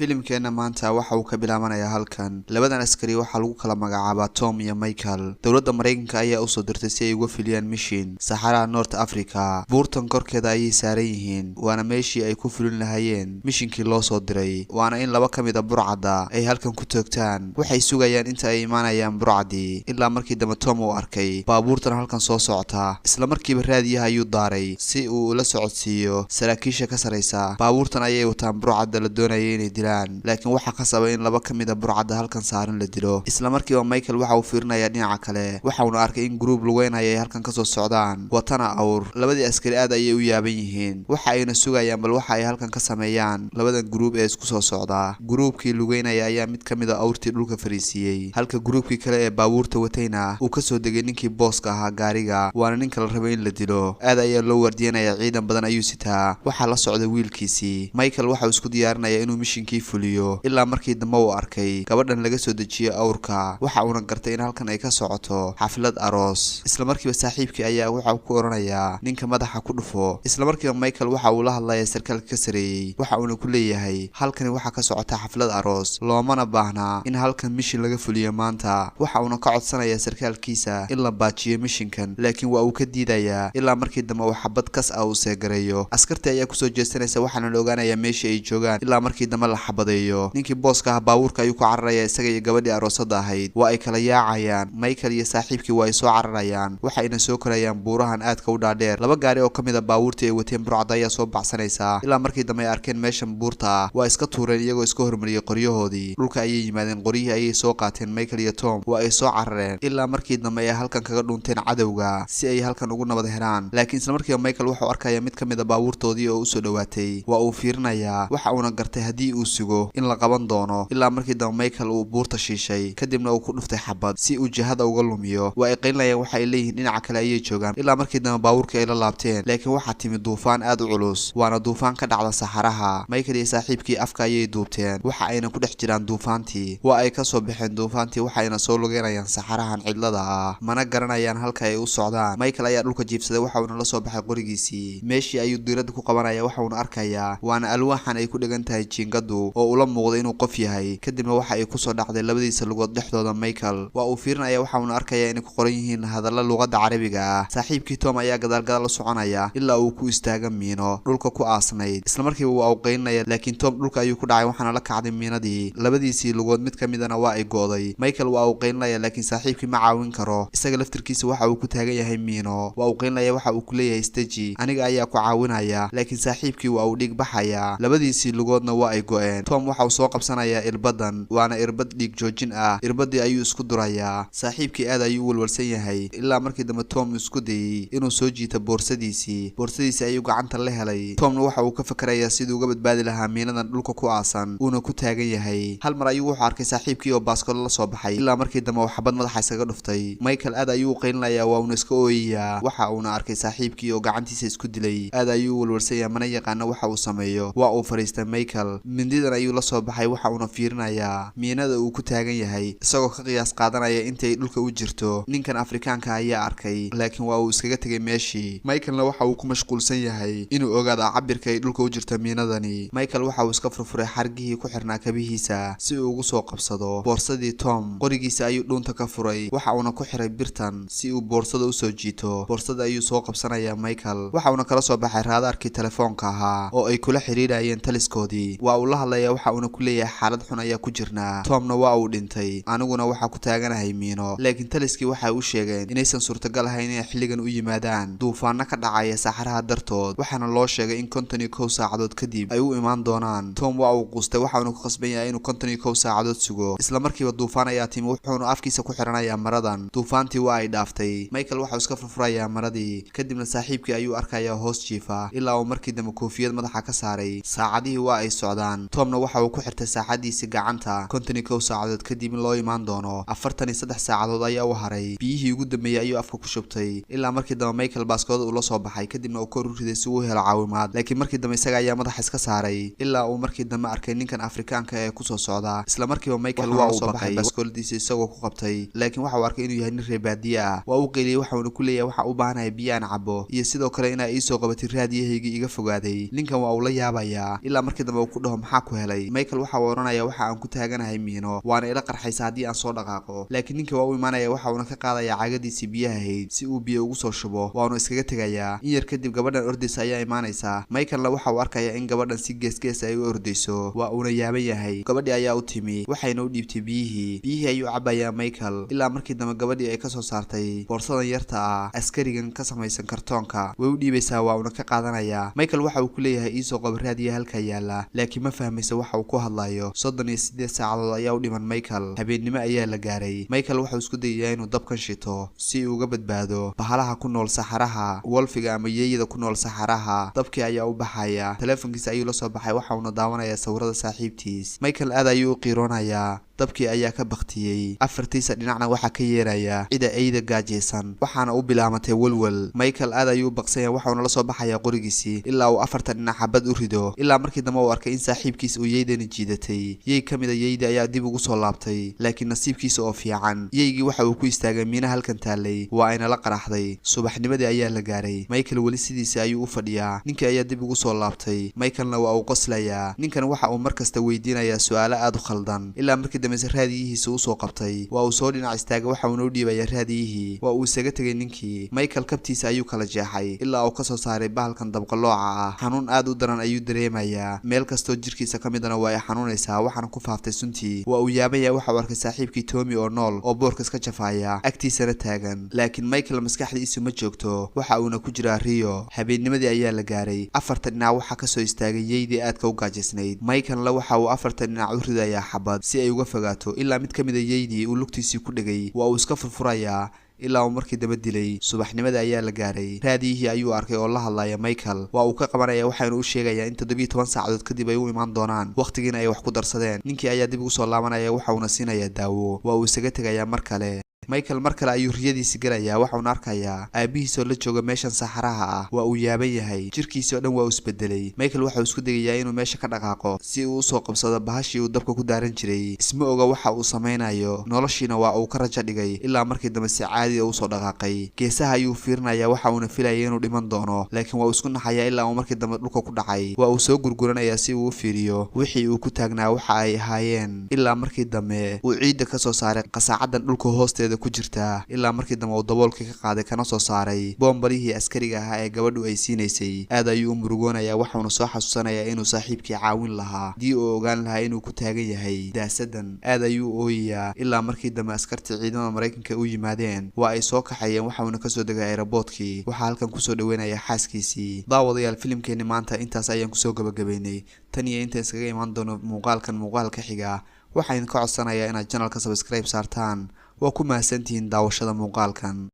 Filimkeenna maanta waxa uu ka bilaabanayaa halkan. Labadan askari waxaa lagu kala magacaabaa Tom iyo Michael. Dowladda Maraykanka ayaa usoo dirtay si ay uga fuliyaan mission saxaraha North Africa. Buurtan korkeeda ayay saaran yihiin, waana meeshii ay ku fulin lahaayeen mishinkii loo soo diray, waana in laba ka mid a burcadda ay halkan ku toogtaan. Waxay sugayaan inta ay imaanayaan burcaddii, ilaa markii dambe Tom uu arkay baabuurtan halkan soo socota. Isla markiiba raadiyaha ayuu daaray si uu ula socodsiiyo saraakiisha ka saraysa. Baabuurtan ayay wataan burcadda la doonaya inay dilaan, laakiin waxaa khasaba in laba ka mid a burcadda halkan saaran la dilo. Isla markiiba Michael waxa uu fiirinayaa dhinaca kale, waxauna arkay in group lugeynaya ay halkan kasoo socdaan, watana awr. Labadii askari aad ayay u yaaban yihiin, waxa ayna sugayaan bal waxa ay halkan ka sameeyaan labadan group ee isku soo socda. Groupkii lugeynaya ayaa mid ka mid a awrtii dhulka fariisiiyey, halka groupkii kale ee baabuurta watayna uu kasoo degay ninkii booska ahaa gaariga, waana ninka la rabay in la dilo. Aad ayaa loo wardiyanaya, ciidan badan ayuu sitaa, waxaa la socda wiilkiisii. Michael waxa uu isku diyaarinaya inuu mishinkii fuliyo, ilaa markii dambe uu arkay gabadhan laga soo dejiyey awrka, waxa uuna gartay in halkan ay ka socoto xaflad aroos. Isla markiiba saaxiibkii ayaa waxa uu ku oranayaa, "Ninka madaxa ku dhufo." Isla markiiba Michael waxa uu la hadlaya sarkaalka ka sareeyey, waxa uuna ku leeyahay, "Halkani waxaa ka socota xaflad aroos, loomana baahnaa in halkan mission laga fuliyo maanta." Waxa uuna ka codsanayaa sarkaalkiisa in la baajiyo mishinkan, laakiin waa uu ka diidayaa, ilaa markii dambe uu xabad kas ah uu seegareeyo. Askartii ayaa kusoo jeesanaysa, waxaana la ogaanayaa meeshii ay joogaan, ilaa markii dambe la xabadeeyo. Ninkii booska ah baabuurka ayuu ku cararaya, isaga iyo gabadhii aroosada ahayd. Waa ay kala yaacayaan. Michael iyo saaxiibkii waa ay soo cararayaan, waxayna soo korayaan buurahan aadka u dhaadheer. Laba gaari oo ka mid a baabuurtii ay wateen burcadda ayaa soo baxsanaysaa, ilaa markii dambe ay arkeen meeshan buurta ah. Waa iska tuureen iyagoo iska hormariyey qoryahoodii. Dhulka ayay yimaadeen, qoryihii ayay soo qaateen. Michael iyo Tom waa ay soo carareen, ilaa markii dambe ay halkan kaga dhunteen cadowga si ay halkan ugu nabad helaan. Laakiin isla markiiba Michael wuxuu arkaya mid ka mid a baabuurtoodii oo usoo dhowaatay. Waa uu fiirinayaa, waxa uuna gartay haddii uu sugo in la qaban doono, ilaa markii dambe Michael uu buurta shiishay, kadibna uu ku dhuftay xabad si uu jihada uga lumiyo. Waa ay qaylinayaan, waxa ay leeyihiin dhinaca kale ayay joogaan, ilaa markii dambe baabuurkii ay la laabteen. Laakiin waxaa timi duufaan aad u culus, waana duufaan ka dhacda saxaraha. Michael iyo saaxiibkii afka ayay duubteen, waxa ayna ku dhex jiraan duufaantii. Waa ay kasoo baxeen duufaantii, waxayna soo lugeynayaan saxarahan cidlada ah, mana garanayaan halka ay u socdaan. Michael ayaa dhulka jiibsaday, waxa uuna la soo baxay qorigiisii. Meeshii ayuu diiradda ku qabanaya, waxa uuna arkayaa waana alwaaxan ay ku dhegan tahay jiingadu oo ula muuqda inuu qof yahay. Kadibna waxa ay kusoo dhacday labadiisa lugood dhexdooda. Michael waa uu fiirinaya, waxa uuna arkaya inay ku qoran yihiin hadalla luqadda Carabiga ah. Saaxiibkii Tom ayaa gadaalgadaal u soconaya, ilaa uu ku istaaga miino dhulka ku aasnayd. Isla markiiba waa uu qaylinaya, laakiin Tom dhulka ayuu ku dhacay, waxaana la kacday miinadii. Labadiisii lugood mid ka midana waa ay go'day. Michael waa uu qaylinaya, laakiin saaxiibkii ma caawin karo. Isaga laftirkiisa waxa uu ku taagan yahay miino. Waa uu qaylinaya, waxa uu ku leeyahay, "Steji, aniga ayaa ku caawinaya." Laakiin saaxiibkii waa uu dhiig baxayaa, labadiisii lugoodna waa ay go'een. Tom waxa uu soo qabsanayaa irbadan, waana irbad dhiig joojin ah. Irbadii ayuu isku durayaa. Saaxiibkii aad ayuu u walwalsan yahay, ilaa markii dambe Tom isku dayey inuu soo jiito boorsadiisii. Boorsadiisii ayuu gacanta la helay. Tomna waxa uu ka fakarayaa siduu uga badbaadi lahaa miinadan dhulka ku aasan uuna ku taagan yahay. Hal mar ayuu wuxuu arkay saaxiibkii oo baaskolo la soo baxay, ilaa markii dambe uu xabad madaxa iskaga dhuftay. Michael aad ayuu u qaylinayaa, waa uuna iska ooyayaa. Waxa uuna arkay saaxiibkii oo gacantiisa isku dilay. Aad ayuu u walwalsan yahay, mana yaqaano waxa uu sameeyo. Waa uu fadhiistay Michael, mindidan ayuu la soo baxay, waxa uuna fiirinayaa miinada uu ku taagan yahay, isagoo ka qiyaas qaadanaya intay dhulka u jirto. Ninkan Afrikaanka ayaa arkay, laakiin waa uu iskaga tegay meeshii. Michaelna waxa uu ku mashquulsan yahay inuu ogaado cabirka ay dhulka u jirto miinadani. Michael waxa uu iska furfuray xargihii ku xirnaa kabihiisa si uu ugu soo qabsado boorsadii Tom. Qorigiisa ayuu dhuunta ka furay, waxa uuna ku xiray birtan si uu boorsada usoo jiito. Boorsada ayuu soo qabsanayaa Michael, waxa uuna kala soo baxay raadaarkii telefoonka ahaa oo ay kula xiriirayeen taliskoodii. Waa uu la hadlaya, waxa uuna ku leeyahay, "Xaalad xun ayaa ku jirnaa, Tomna waa uu dhintay, aniguna waxaa ku taaganahay miino." Laakiin taliskii waxay u sheegeen inaysan suurtagal ahayn inay xilligan u yimaadaan duufaano ka dhacaya saxaraha dartood, waxaana loo sheegay in 51 saacadood kadib ay u imaan doonaan. Tom waa uu quustay, waxauna ku khasban yahay inuu 51 saacadood sugo. Isla markiiba duufaan ayaa timi, wuxuuna afkiisa ku xiranayaa maradan. Duufaantii waa ay dhaaftay. Michael waxau iska furfurayaa maradii, kadibna saaxiibkii ayuu arkayaa hoos jiifa, ilaa uu markii dambe koofiyad madaxa ka saaray. Saacadihii waa ay socdaan. Tomna waxa uu ku xirtay saacadiisii gacanta 51 saacadood kadib in loo imaan doono. 43 saacadood ayaa u haray. Biyihii ugu dambeeyey ayuu afka ku shubtay, ilaa markii dambe Michael baaskooda uu la soo baxay, kadibna uu kor u riday si uu u helo caawimaad. Laakiin markii dambe isaga ayaa madaxa iska saaray, ilaa uu markii dambe arkay ninkan Afrikaanka ee kusoo socda. Isla markiiba Michael waa uu baqay, baaskooladiisa isagoo ku qabtay, laakiin waxa uu arkay inuu yahay nin reer baadiye ah. Waa uu qeyliyey, waxa uuna ku leeyahay, "Waxa u baahanahay biyo aan cabo iyo sidoo kale inaa iisoo qabatay raadiyahaygii iga fogaaday." Ninkan waa uu la yaabayaa, ilaa markii dambe uu ku dhaho, "Maxaa ku ku helay? Michael waxa uu odhanaya, waxa aan ku taaganahay miino, waana ila qarxaysa haddii aan soo dhaqaaqo. Laakiin ninka waa u imaanaya, waxa uuna ka qaadaya caagadiisii biyaha ahayd si uu biyo ugu soo shubo, waanu iskaga tegayaa. In yar kadib gabadhan ordaysa ayaa imaanaysa. Michaelna waxa uu arkaya in gabadhan si geesgees ay u ordayso, waa uuna yaaban yahay. Gabadhii ayaa u timi, waxayna u dhiibtay biyihii. Biyihii ayuu cabayaa Michael, ilaa markii dambe gabadhii ay kasoo saartay boorsadan yarta ah, askarigan ka samaysan kartoonka. Way u dhiibaysaa, waa uuna ka qaadanayaa. Michael waxa uu ku leeyahay, iisoo qaba raadiya halkaa yaala, laakiin ma fahmayso waxa uu ku hadlayo. 38 saacadood ayaa u dhiman Michael. Habeennimo ayaa la gaaray. Michael wuxuu isku dayayaa inuu dabkan shito si uu uga badbaado bahalaha ku nool saxaraha, wolfiga ama yeeyada ku nool saxaraha. Dabkii ayaa u baxaya. Teleefonkiisa ayuu la soo baxay, waxa uuna daawanayaa sawirada saaxiibtiis. Michael aad ayuu u qiiroonayaa. Dabkii ayaa ka baktiyey, afartiisa dhinacna waxaa ka yeeraya cida eyda gaajaysan, waxaana u bilaamatay welwel. Michael aad ayuu u baqsanya, waxauna la soo baxayaa qorigiisii ilaa uu afarta dhinac xabad u rido, ilaa markii dambe uu arkay in saaxiibkiis uu yeydani jiidatay. Yey ka mid a yeydi ayaa dib ugu soo laabtay, laakiin nasiibkiisa oo fiican, yeygii waxa uu ku istaagay miina halkan taalay, waa ayna la qaraxday. Subaxnimadii ayaa la gaaray. Michael weli sidiisa ayuu u fadhiyaa. Ninkii ayaa dib ugu soo laabtay. Michaelna waa uu qoslayaa. Ninkan waxa uu mar kasta weydiinayaa su-aalo aad u khaldan, ilaa markii dambe raadiyihiisa usoo qabtay. Waa uu soo dhinac istaagay, waxa uuna u dhiibayaa raadiyihii. Waa uu isaga tegay ninkii. Michael kabtiisa ayuu kala jeexay ilaa uu kasoo saaray bahalkan dabqalooca ah. Xanuun aad u daran ayuu dareemayaa, meel kastoo jirkiisa ka midana waa ay xanuunaysaa, waxaana ku faaftay suntii. Waa uu yaabaya. Waxa uu arkay saaxiibkii Tommy oo nool oo boorkas ka jafaaya, agtiisana taagan, laakiin Michael maskaxdiisu ma joogto, waxa uuna ku jiraa riyo. Habeennimadii ayaa la gaaray. Afarta dhinac waxaa kasoo istaagay yeydii aadka u gaajaysnayd. Michaelna waxa uu afarta dhinac u ridayaa xabad si ay uga fogaato, ilaa mid ka mid a yeydii uu lugtiisii ku dhegay. Waa uu iska furfurayaa ilaa uu markii daba dilay. Subaxnimada ayaa la gaaray. Raadiyihii ayuu arkay oo la hadlaya Michael. Waa uu ka qabanaya, waxaanu u sheegayaa in 17 saacadood kadib ay u imaan doonaan, wakhtigiina ay wax ku darsadeen. Ninkii ayaa dib ugu soo laabanaya, waxa uuna siinayaa daawo. Waa uu isaga tegayaa mar kale. Michael mar kale ayuu riyadiisi gelayaa, waxauna arkayaa aabihiisoo la jooga meeshan saxaraha ah. Waa uu yaaban yahay, jirkiisii oo dhan waa uu isbedelay. Michael waxauu isku dayayaa inuu meesha ka dhaqaaqo si uu usoo qabsado bahashii uu dabka ku daaran jiray. Isma oga waxa uu samaynayo, noloshiina waa uu ka rajo dhigay, ilaa markii dambe si caadi usoo dhaqaaqay. Geesaha ayuu fiirinaya, waxa uuna filayay inuu dhiman doono, laakiin waa uu isku naxayaa ilaa uu markii dambe dhulka ku dhacay. Waa uu soo gurguranayaa si uu u fiiriyo wixii uu ku taagnaa waxa ay ahaayeen, ilaa markii dambe uu ciidda kasoo saaray qasaacadan dhulka hoosteeda ku jirta, ilaa markii dambe uu daboolkii ka qaaday kana soo saaray boombalihii askariga ahaa ee gabadhu ay siinaysay. Aad ayuu u murugoonayaa, waxauna soo xasuusanayaa inuu saaxiibkii caawin lahaa haddii uu ogaan lahaa inuu ku taagan yahay daasadan. Aad ayuu u ooyayaa, ilaa markii dambe askartii ciidamada Maraykanka u yimaadeen. Waa ay soo kaxayeen, waxauna kasoo degay aeroboortkii. Waxaa halkan kusoo dhaweynaya xaaskiisii. Daawadayaal, filimkeeni maanta intaas ayaan kusoo gabagabaynay. Tan iyo intaan iskaga imaan doono muuqaalkan muuqaalka xiga, waxaan idinka codsanayaa inaad channelka subscribe saartaan. Waa ku mahadsantihiin daawashada muuqaalkan.